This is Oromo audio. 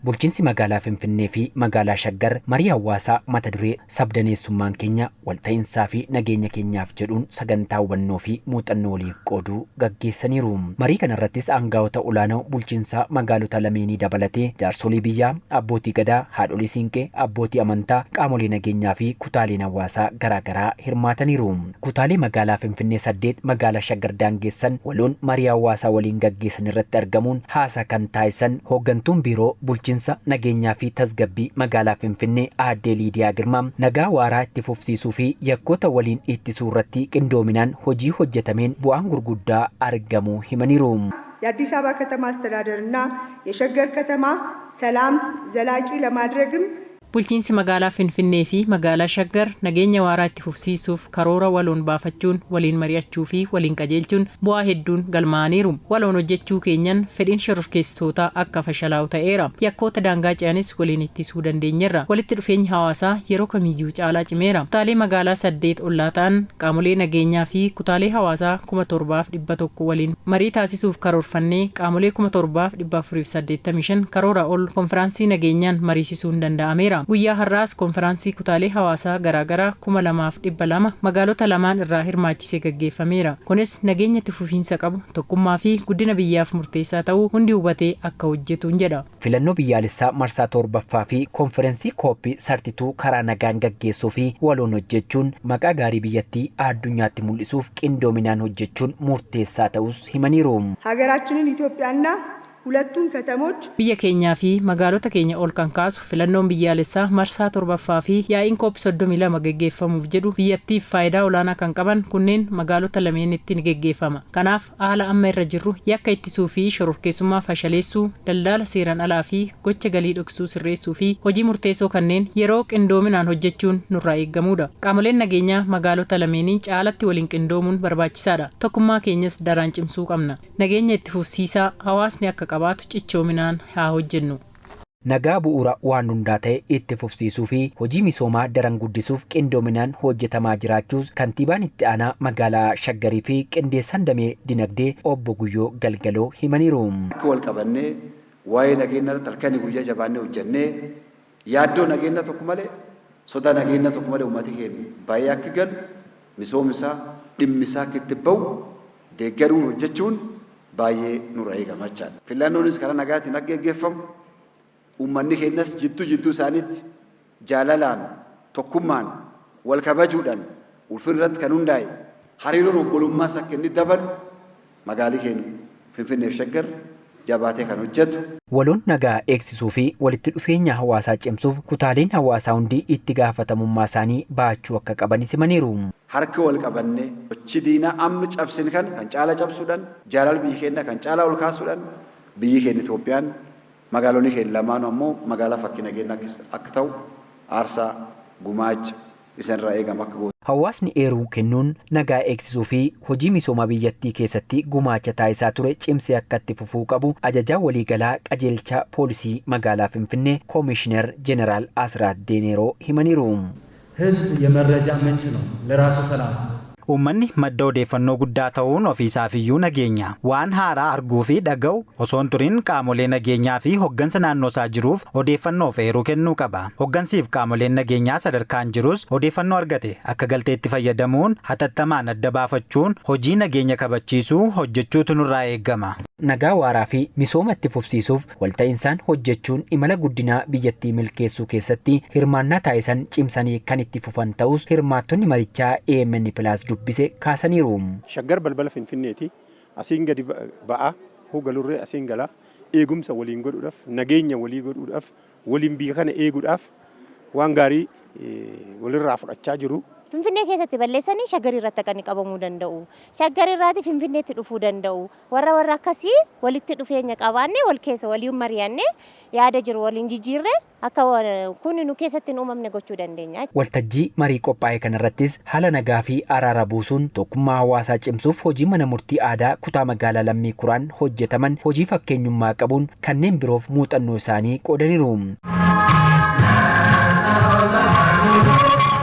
Bulchiinsi magaalaa Finfinnee fi magaalaa Shaggar marii hawaasaa mata duree sabdaneessummaan keenya walta'iinsaa fi nageenya keenyaaf jedhuun sagantaa hubannoo fi muuxannoo waliif qooduu gaggeessaniiru. Marii kanarrattis aangaa'ota olaanoo bulchiinsa magaalota lameenii dabalatee jaarsolii biyyaa, abbootii gadaa, haadholii siinqee, abbootii amantaa, qaamolee nageenyaa fi kutaaleen hawaasaa garaagaraa hirmaataniiru. Kutaalee magaalaa Finfinnee 8 magaalaa Shaggar daangeessan waloon marii hawaasaa waliin gaggeessan irratti argamuun haasaa kan taasisan hooggantuun biiroo bulchiinsa nageenyaa fi tasgabbii magaalaa Finfinnee aadde Liidiyaa Girmaa nagaa waaraa itti fufsiisuu fi yakkoota waliin ittisuu irratti qindoominaan hojii hojjetameen bu'aan gurguddaa argamuu himaniiru. የአዲስ አበባ ከተማ አስተዳደርና የሸገር ከተማ ሰላም ዘላቂ ለማድረግም Bulchiinsi magaalaa Finfinnee fi magaalaa Shaggar nageenya waaraa itti fufsiisuuf karoora waloon baafachuun, waliin mari'achuu fi waliin qajeelchuun bu'aa hedduun galmaa'aniiru. Waloon hojjechuu keenyan fedhiin shororkeessitootaa akka fashalaa'u ta'eera. Yakkoota daangaa ce'anis waliin ittisuu dandeenyeerra. Walitti dhufeenyi hawaasaa yeroo kamiyyuu caalaa cimeera. Kutaalee magaalaa 8 ollaa ta'an qaamolee nageenyaa fi kutaalee hawaasaa 7,100 waliin marii taasisuuf karoorfannee qaamolee 7,485 karoora ol konfiraansii nageenyaan mariisisuun danda'ameera. Guyyaa har'aas konfiraansii kutaalee hawaasaa garaagaraa 2,200 magaalota lamaan irraa hirmaachisee gaggeeffameera. Kunis nageenya itti fufiinsa qabu, tokkummaa fi guddina biyyaaf murteessaa ta'uu hundi hubatee akka hojjetuun jedha. Filannoo biyyaalessaa marsaa 7ffaa fi konfiraansii COP 32 karaa nagaan gaggeessuu fi waloon hojjechuun maqaa gaarii biyyattii addunyaatti mul'isuuf qindoominaan hojjechuun murteessaa ta'us himaniiru. ሀገራችንን ኢትዮጵያና ሁለቱን ከተሞች Biyya keenyaa fi magaalota keenya ol kan kaasu filannoon biyyaalessaa marsaa 7ffaa fi yaa'iin COP 32 geggeeffamuuf jedhu biyyattiif faayidaa olaanaa kan qaban kunneen magaalota lameenitti ni geggeeffama. Kanaaf haala amma irra jirru yakka ittisuu fi shororkeessummaa fashaleessuu, daldala seeraan alaa fi gocha galii dhoksuu sirreessuu fi hojii murteessoo kanneen yeroo qindoominaan hojjechuun nurraa eeggamudha. Qaamoleen nageenyaa magaalota lameenii caalatti waliin qindoomuun barbaachisaadha. Tokkummaa keenyas daraan cimsuu qabna. Nageenya itti fufsiisaa hawaasni akka qabaatu cichoominaan haa hojjennu. Nagaa bu'uura waan hundaa ta'e itti fufsiisuu fi hojii misoomaa daran guddisuuf qindoominaan hojjetamaa jiraachuus kantiibaan itti aanaa magaalaa Shaggarii fi qindeessaan damee dinagdee obbo Guyyoo Galgaloo himaniiru. Akka wal qabannee waa'ee nageenya irratti halkanii guyyaa jabaannee hojjennee yaaddoo nageenya tokko malee, sodaa nageenya tokko malee uummati keenya baay'ee akka galu, misoomsaa dhimmisaa akka itti bahu deeggaruun hojjechuun baay'ee nurra eegama jechaadha. Filannoonis karaa nagaatiin akka geggeeffamu, uummanni keenyas jidduu jidduu isaaniitti jaalalaan, tokkummaan, wal kabajuudhaan, ulfinna irratti kan hundaa'e hariiroon obbolummaas akka inni dabalu magaalii keenya Finfinneef Shaggar jabaatee kan hojjetu. Waloon nagaa eegsisuu fi walitti dhufeenya hawaasaa cimsuuf kutaaleen hawaasaa hundi itti gaafatamummaa isaanii baachuu akka qaban himaniiru. Harka wal qabannee sochii diinaa amma cabsin kan caala cabsuudhaan, jaalala biyyi keenya kan caalaa ol kaasuudhaan, biyyi keenya Itoophiyaan, magaalonni keenya lamaanuu ammoo magaalaa fakkii nageenya akka ta'u aarsaa gumaacha isinirraa eegama akka gootu. Hawaasni eeruu kennuun nagaa eegsisuu fi hojii misoomaa biyyattii keessatti gumaacha taasisaa ture cimsee akka itti fufuu qabu ajajaa waliigalaa qajeelcha poolisii magaalaa Finfinnee Koomishinar Jeneraal Asraat Deeneeroo himaniiru. ህዝብ የመረጃ ምንጭ ነው ለራሱ ሰላም። Uummanni madda odeeffannoo guddaa ta'uun ofiisaafiyyuu nageenya. Waan haaraa arguu fi dhaga'u osoo hin turin qaamolee nageenyaa fi hoggansa naannoo isaa jiruuf odeeffannoof eeruu kennuu qaba. Hoggansiif qaamoleen nageenyaa sadarkaan jirus odeeffannoo argate akka galteetti fayyadamuun hatattamaan adda baafachuun hojii nageenya kabachiisuu hojjechuutu nurraa eegama. Nagaa waaraa fi misooma itti fufsiisuuf walta'insaan hojjechuun imala guddinaa biyyattii milkeessuu keessatti hirmaannaa taasisan cimsanii kan itti fufan ta'us hirmaattonni marichaa AMN Plus dubbise kaasaniiru. Shaggar balbala Finfinneeti. Asiin gadi ba'aa hoogalurree asiin galaa eegumsa waliin godhuudhaaf, nageenya walii godhuudhaaf, waliin biyya kana eeguudhaaf waan gaarii walirraa fudhachaa jiru. Finfinnee keessatti balleessanii Shaggar irratti akka inni qabamuu danda'u. Shaggar irraati Finfinneetti dhufuu danda'u. Warra akkasii walitti dhufeenya qabaanne, wal keessa waliin mari'anne, yaada jiru waliin jijjiirre, akka kun nu keessatti hin uumamne gochuu dandeenya. Waltajjii marii qophaa'e kanarrattis haala nagaa fi araara buusuun tokkummaa hawaasaa cimsuuf hojii mana murtii aadaa kutaa magaalaa Lammii Kuraan hojjetaman hojii fakkeenyummaa qabuun kanneen biroof muuxannoo isaanii qoodaniiru.